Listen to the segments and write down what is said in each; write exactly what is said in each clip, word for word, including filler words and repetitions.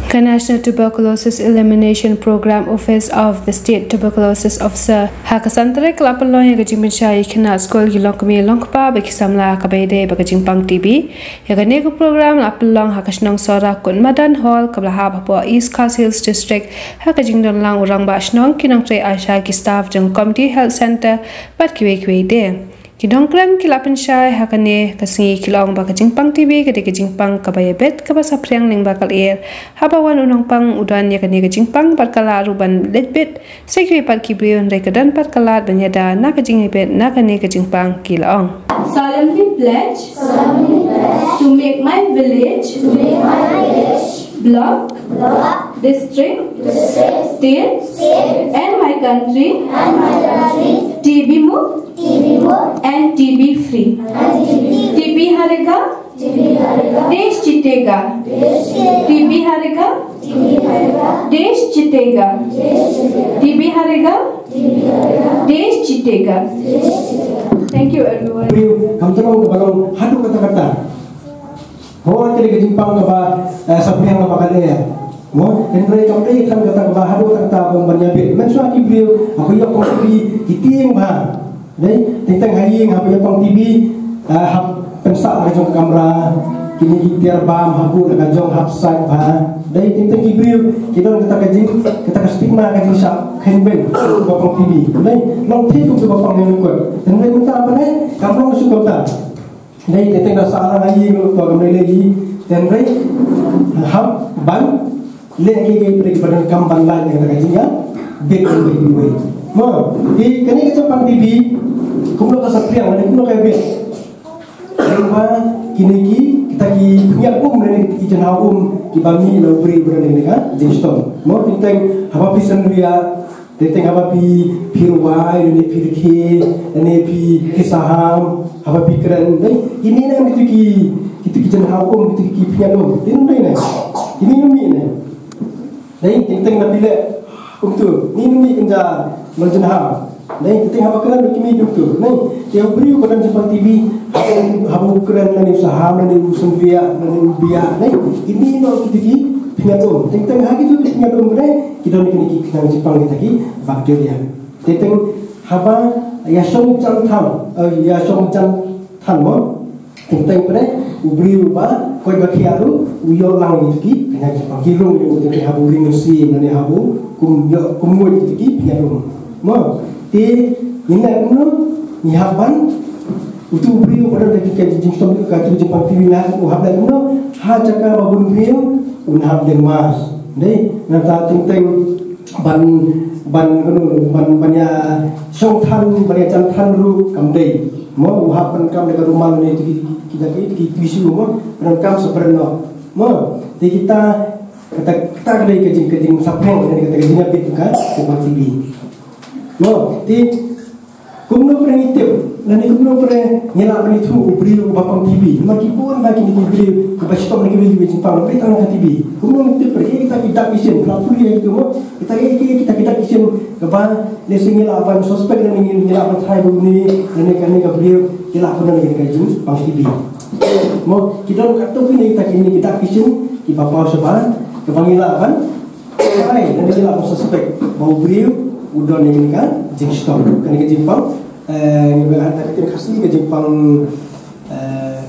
Ka National Tuberculosis Elimination Program Office of the State Tuberculosis Officer ha ka Santrai ka la pynlong ïa ka jingpynshai ïa ki khynnah skul, ki longkmie longkpa bad ki samla ha kaba ïadei bad ka jingpang T B. Ïa kane ka program la pynlong ha ka shnong Sohra Kut Madan Hall kaba la hap hapoh East Khasi Hills District ha ka jingdon lang u rangbah shnong, ki nongtrei ASHA, ki staff jong Community Health Centre bad kiwei kiwei de. Ki nongkren ki la pynshai ha kane ka sngi ki la ong ba ka jingpang T B ka dei ka jingpang kaba ïabit kaba saphriang lyngba ka lyer, haba wan u nongpang u don ïa kane ka jingpang bad ka lah ruh ban leit bit sa kiwei pat ki briew, hynrei ka don pat ka lad ban ïada na ka jingïabit na kane ka jingpang, ki la ong. Solemnly pledge to make my village, block, district, state, and my country T B mukt and T B free. T B harega, देश जीतेगा। T B हारेगा, देश जीतेगा। T B हारेगा, देश जीतेगा। Thank you everyone. Briew kam tang kaba long haduh katta katta. Hooid, ka dei ka jingpang kaba, eh, saphriang kaba kane. Mo, hynrei kam dei tang kata kaba haduh katta katta ban ban ïabit. Mynshuwa ki briew haba ïoh pang T B ki tieng bha. Dei, teng teng ha ïing haba ïoh pang T B, eh, hap pynsah la ka jong ka kamra, kine ki tiar bam hap buh la ka jong, hap sait bha. Dei, teng teng ki briew ki don kata ka jing, kata ka stigma, ka jingshah kynbeiñ ba pang T B. Dei, long thik kum ba pang ne kut. Hynrei mynta ba dei, kam long shuh kumta. Dei, teng teng da sah la ha ïing, to kam dei lei. Hynrei hap ban leh kiei kiei ba donkam ban lait na kata ka jingïabit, ban bit kiwei. Mo, te kane ka jingpang T B kumno ka saphriang lane kumno ka bit? Lyngba kine ki, kita ki pynïap um lane kita ki jynhaw um kiba mih na u briew ba don kane ka jingshitom. Mo, teng teng haba phi sngewriah, teng teng haba phi, phi rwai lane phi rkhie lane phi, phi saham, haba phi kren, dei, kine ne kito ki, kito ki jynhaw um, kito ki pynïap um. Te ym dei ne, kine ym mih ne. Dei, teng teng na phi leh kumto, kine ym mih, kynja nongjynhaw. Dei, teng teng haba kren ki mih kumto. Dei, te u briew ba don jingpang T B, haba u kren lane u saham lane u sngewriah lane u biah, dei, kine noh kito ki pynïap um. Teng teng ha kito ki pynïap um, dei, ki don kine ki khnang jingpang, kita ki bacteria. Teng teng haba ïa shong jan than, eh, ïa shong jan than mo. Teng teng pat u briew ba koit ba khiah ruh u ïoh lang ïa kito ki pynïap jingpang, ki rung ïa u, teng teng haba u ring u sim lane haba u kum ïoh kum nguid, kito ki pynïap um. Mo, te ngin leh kumno? Ngi hap ban, uto u briew ba don kata ka jingshitom, kata ka jingpang T B, ngi hap, u hap leh kumno? Ha jaka ba bun briew un hap deng mask. Dei, nangta teng teng ban, ban, ban, ban ïa shong than, ban ïa jan than ruh kam dei. Mo, u hap pyndonkam da ka rumal ne ki, ki, ki, ki, ki tissue mo, pyndonkam spray noh. Mo, te kita, kata, kata ka dei ka jing, ka jingsaphriang, kata ka jingïabit ka jingpang T B. Mo, te kumno pat ngi tip, lane kumno pat ngi lah ban ïathuh u briew uba pang T B? Namar ki bun bha kine ki briew kiba shitom na kiwei kiwei ki jingpang, ym dei tang na ka T B. Kumno ngi tip pat? Kita ki dak ki shin, phi la pule ïa kito mo. Kita ki, kita ki dak ki shin kaba lehse ngi lah ban suspect lane ngi, ngi lah ban tharai ba une lane kane ka briew ki lah ban don ïa ka jingpang T B. Mo, ki don katto katne kita kine ki dak ki shin kiba paw shabar, kaba ngi lah ban tharai lane ngi lah ban suspect ba u briew u don ïa kane ka jingshitom, kane ka jingpang, eh, ngi ba la hap da ka ktien Khasi ka jingpang, eh,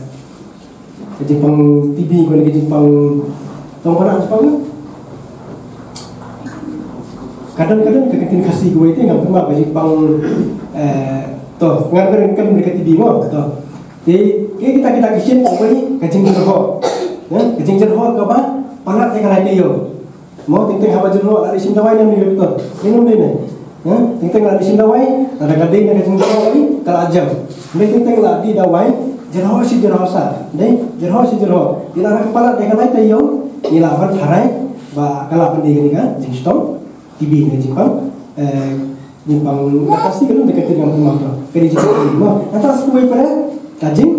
ka jingpang T B, kane ka jingpang, tang ba la jingpang. Ka don, ka don ka ktien Khasi kawei te, ngam tip ma ka jingpang, eh, to, ngam tip ka T B mo, to. Te, kita, kita ki shin kawei ka jingjyrhoh. Ya, ka jingjyrhoh kaba palat ïa ka lai taïew. Mo, teng teng haba jyrhoh la dei shim dawai ne em, ni doktor? Ni em, ni ne? Ha? Teng teng la dei shim dawai, lada ka dei na ka jingjyrhoh, ka la jem. Dei, teng teng la dei dawai, jyrhoh shi jyrhoh sa. Dei, jyrhoh shi jyrhoh. Ïa la ka palat dei ka lai taïew, ïa la ban tharai ba ka la ban dei kane ka jingshitom T B ne jingpang, eh, jingpang, na Khasi ka long, ka ktien ngam tip ma to. Ka dei jingpang T B mo. Nangta sa kawei pat ka jing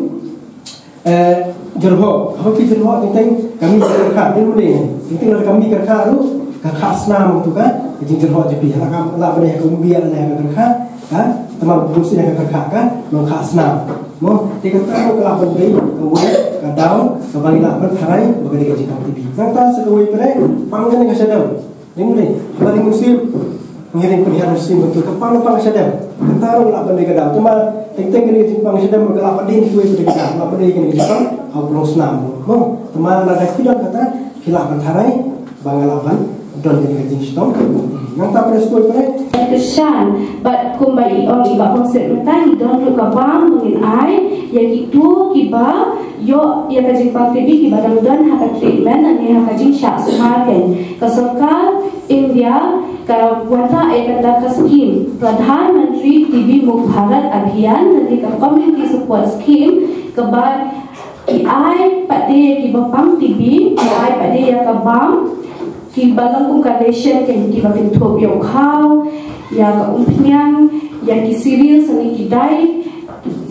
Eh, jyrhoh, haba phi jyrhoh teng teng ka mih ka kyrkhat, dei ne em? Teng teng lada ka mih ka kyrkhat ruh, ka kha snam tu ka, ka jingjyrhoh jong phi. Lada ka, lada ka dei ha ka umbiang ne ha ka kyrkhat, ka, tymmen bunsien ha ka kyrkhat ka long kha snam. Mo, te kata ruh ka lah ban dei kawei ka Daw kaba ngi lah ban tharai ba ka dei ka jingpang T B. Nangta sa kawei pat, pang kane ka shadem. Ring ring, ba ring mynsiem. Ngi ring pynhiar mynsiem, ba tu ka pang, pang ka shadem. Kata ruh lah ban dei ka daw. Tangba teng teng kane ka jingpang shadem ka lah ban dei kawei pat ka daw. Lah ban dei kane ka jingpang ha u prong snam. Mo, tangba lada ki don kata, ki lah ban tharai ba nga lah ban don kane ka jingshitom. Nangta pat sa kawei pat, kyrshan, bad kumba i ong i Bah Kongsit mynta, ngi don ruh ka bam ba ngin ai ïa kito kiba ïoh ïa ka jingpang T B, kiba dang don ha ka treatment lane ha ka jingshah sumar kein. Ka sorkar India ka wanrah ïa kata ka skim Pradhan Mantri T B Mukt Bharat Abhiyan lane ka Community Support Scheme, kaba ki ai pat de ïa kiba pang T B, ki ai pat de ïa ka bam, kiba long kum ka ration kein, kiba kynthup ïa u khaw, ïa ka umphniang, ïa ki cereals lane ki dai,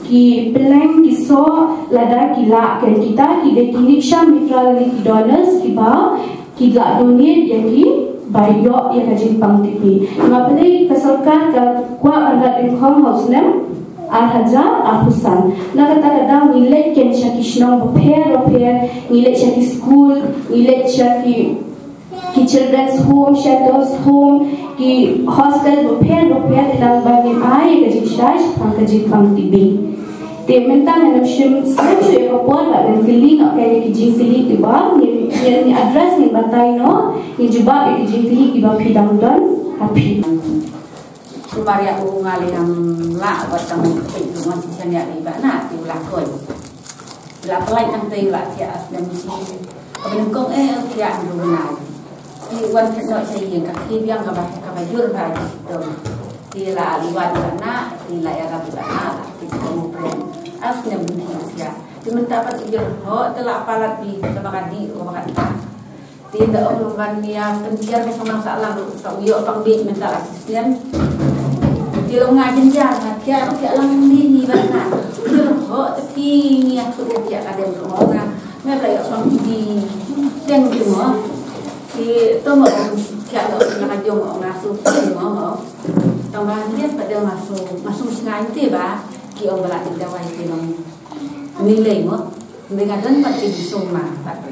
ki pylleng, ki soh, lada ki lah kein. Kita ki dei ki Nikshay Mitra lane ki donors kiba ki lah donate ïa kiba ïoh ïa ka jingpang T B. Nga balei ka sorkar ka kwah ban rat nyngkong ha u snem ar hajar arphew san. Na kata ka daw ngi leit kein sha ki shnong bapher bapher, ngi leit sha ki skul, ngi leit sha ki ki children's home, shelters home, ki hostel bapher bapher, te nang ba ngin ai ka jingshai shaphang ka jingpang T B. Te mynta ngan ym shim shuh ïa ka por ba ngan kylli noh ïa ki jingkylli kiba ngin, ngin address, ngin batai noh, ngin jubab ïa ki jingkylli kiba phi dang don ha phi. Kumba ïa u nga lei ngam lah wat tang peit ruh ngan shisha ïa i Bah Nah, i u la koi. I la pynlait tang te i la thiah, as dang shi. Ka bynta kong eh thiah ndu nai. I wan phet noh sha ïing, ka khie biang kaba, kaba jur ba ji dong. I la liwat i Bah Nah, i la ïarap i Bah Nah, la ki kong u pren. As nem bynta thiah. Te mynta pat i jur ho te la palat di kaba ka di, kaba ka ta. Te da ong ban ïa pynjhiar ka shnong Sahlang ruh, sa u ïoh pang beit mynta la shisien. Te long nga jynjar, nga thiah ruh thiah lang ni ni ban nga. Te ruh ho te phi ngi ïa tu thiah ka dem ruh nga. Nga la ïoh pang beit deng tu mo. Te to mo thiah lo na ka jong nga su phi mo mo. Tang ba ni pa deng nga su, nga su sngai te ba. Ki ong ba la dei dawai te long. Ni lei mo. Ni nga don pat te sum ma pat.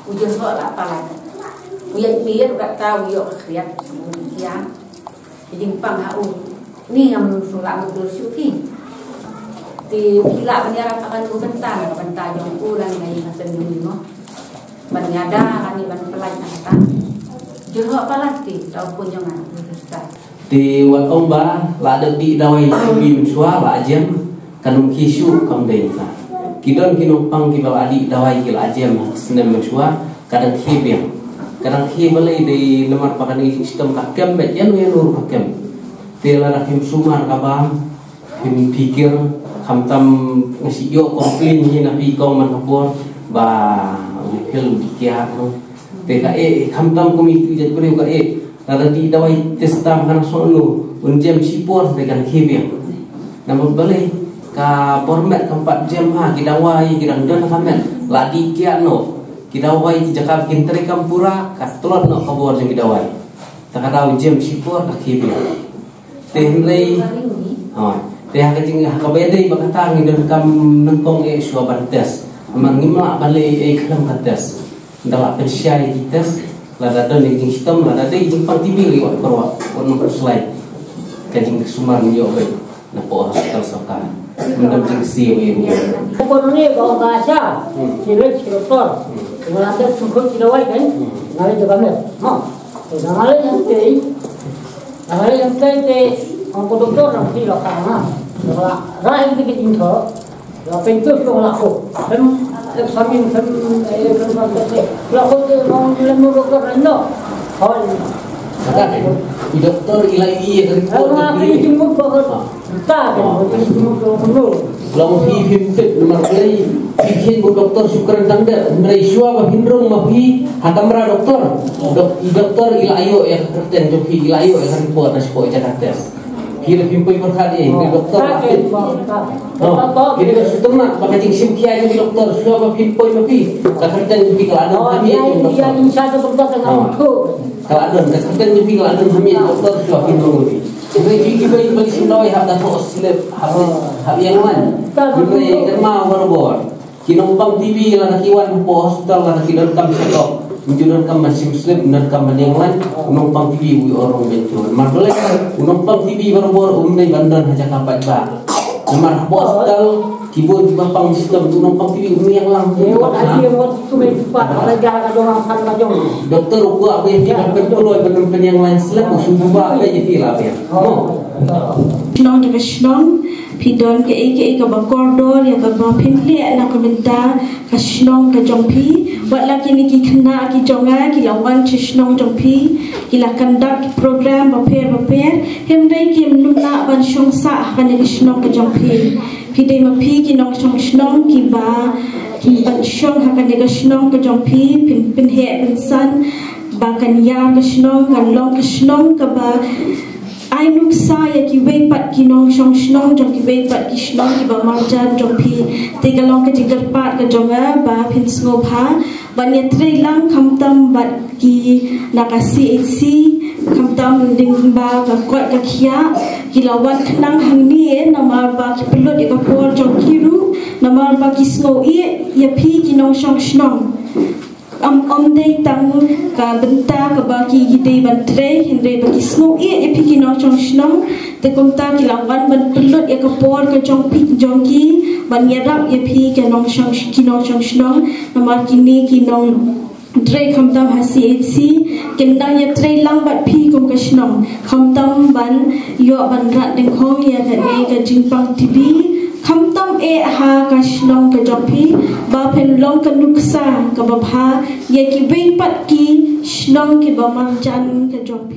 U jur ho la palat. U ïaid miet u kata u ïoh ka khriat u ïa. Ka jingpang ha u. Ni ngam shu lah mutdur shuh phi. Te phi lah ban ïarap ha kano ka bynta, na ka bynta jong u lane ka ïing ka sem jong u mo. Ban ïada lane ban pynlait na kata. Jur ho palat te, tau pun jong nga u Kristan. Te wat ong ba la dep dih dawai T B mynshuwa, la jem, kan ym khie shuh, kam dei ta. Ki don ki nongpang kiba la dih dawai ki la jem ha snem mynshuwa, ka dang khie biang. Ka dang khie balei? Dei namar ba kane ka jingshitom ka kem beit, ïano ïano ruh ka kem. Te lada phim sumar ka bam, phim phikir, khamtam, nga shu ïoh complain hi na phi kong man ka por ba u phil u dih kiad noh. Te ka eh, khamtam kum itu jait briew ka eh. Lada dih dawai test tam kan sngewno, un jem shipor te kan khie biang. Namar balei? Ka bor met kam pat jem ha, ki dawai ki dang don ha ka met. La dih kiad noh. Ki dawai ki jaka kin treikam pura, ka tlot noh ka bor jong ki dawai. Te ka daw jem shipor ka khie biang. Te hynrei, oh, te ha ka jing, ha kaba ïadei bad kata ngi donkam nyngkong eh shuwa ban test. Namar ngim lah ban leh ei ei khlem ka test. Ynda la pynshai ïa ki test, lada don ïa ki jingshitom, lada dei jingpang T B lei wat pyrwa, wat nym pyrslai. Ka jingsumar ngi ïoh beit na poh hospital sorkar. Ym don jingsiew ïa ngi. Ko ne ko ka sha, ki leit ki doktor. Ngi la test shuh ki dawai kan. Ngi leit ka met. Ha. Te ngi leit ngi tei. Ngi leit ngi tei te, ong ko doktor nang ti la ka na. Ra ïa ki jingthoh. La pyntu shu la ko. Pyn examine, pyn, eh, pyn, pyn, pyn, la ko te ong lem doktor no. Hoi. Kata kan, i doktor i la ïohi ïa ka report. Nga pyn jingmut ko ka. Ta kan, pyn jingmut ko ka no. Long phi phim tip namar balei, phi khein ba u doktor shu kren tang dep, hynrei shuwa ba phin rung ma phi ha kamra doktor. Dok-, i doktor i la ïoh ïa ka kyrteng jong phi, i la ïoh ïa ka report na shapoh jaka test. Phi la phim poi pyrkhat ïa i doktor. Oh, phi la shu ternat ba ka jingshim khia jong i doktor, shuwa ba phin poi ma phi, ka kyrteng jong phi ka la don ha miej jong i doktor. Ka la don, ka kyrteng jong phi ka la don ha miej jong i doktor, shuwa phin rung ma phi. Hynrei phi kiba, kiba shim dawai hap da thoh slip, hap, hap ïa wan. Hynrei kynmaw barabor. Ki nongpang T B lada ki wan hapoh hospital lada ki donkam check up, ym ju donkam ban shim slip, ym donkam ban ïeng lain, u nongpang T B u ïoh rung beit. Namar balei? U nongpang T B barabor um dei ban don ha jaka paidbah. Namar hapoh hospital ki bun kiba pang system, u nongpang T B um ïeng lang. Doktor u kwah ba ïa phi ban pynkloi ban ym pynïeng lain slip, u shu kwah ba ïa phi la biang. Mo. Shnong da ka shnong, phi don kaei kaei kaba kordor ïa kaba phin leh na ka bynta ka shnong ka jong phi. Wat la kine ki khynnah ki jong nga ki la wan sha shnong jong phi, ki la conduct program bapher bapher, hynrei kim nym lah ban shong sah ha kane ka shnong ka jong phi. Phi dei ma phi ki nongshong shnong kiba, ki ban shong ha kane ka shnong ka jong phi, phin pynheh pynsan ba kan ïar ka shnong, kan long ka shnong kaba ai nuksa ïa kiwei pat ki nongshong shnong jong kiwei pat ki shnong kiba marjan jong phi. Te ka long ka jingkyrpad ka jong nga ba phin sngewbha ban ïatrei lang khamtam bad ki na ka C H C, khamtam lyngba ka koit ka khiah, ki la wan khnang hangne namar ba ki pynlut ïa ka por jong ki ruh, namar ba ki sngew ïeit ïa phi ki nongshong shnong. Ym, ym dei tang ka bynta kaba ki, ki dei ban trei, hynrei ba ki sngew ïeit ïa phi ki nongshong shnong. Te kumta ki la wan ban pynlut ïa ka por ka jong phi, jong ki ban ïarap ïa phi ki nongshong, ki nongshong shnong. Namar kine ki nongtrei khamtam ha C H C kin dang ïatrei lang bad phi kum ka shnong, khamtam ban ïoh ban rat dyngkhong ïa kane ka jingpang T B, khamtam eh ha ka shnong ka jong phi, ba phin long ka nuksa kaba bha ïa kiwei pat ki shnong kiba marjan ka jong phi.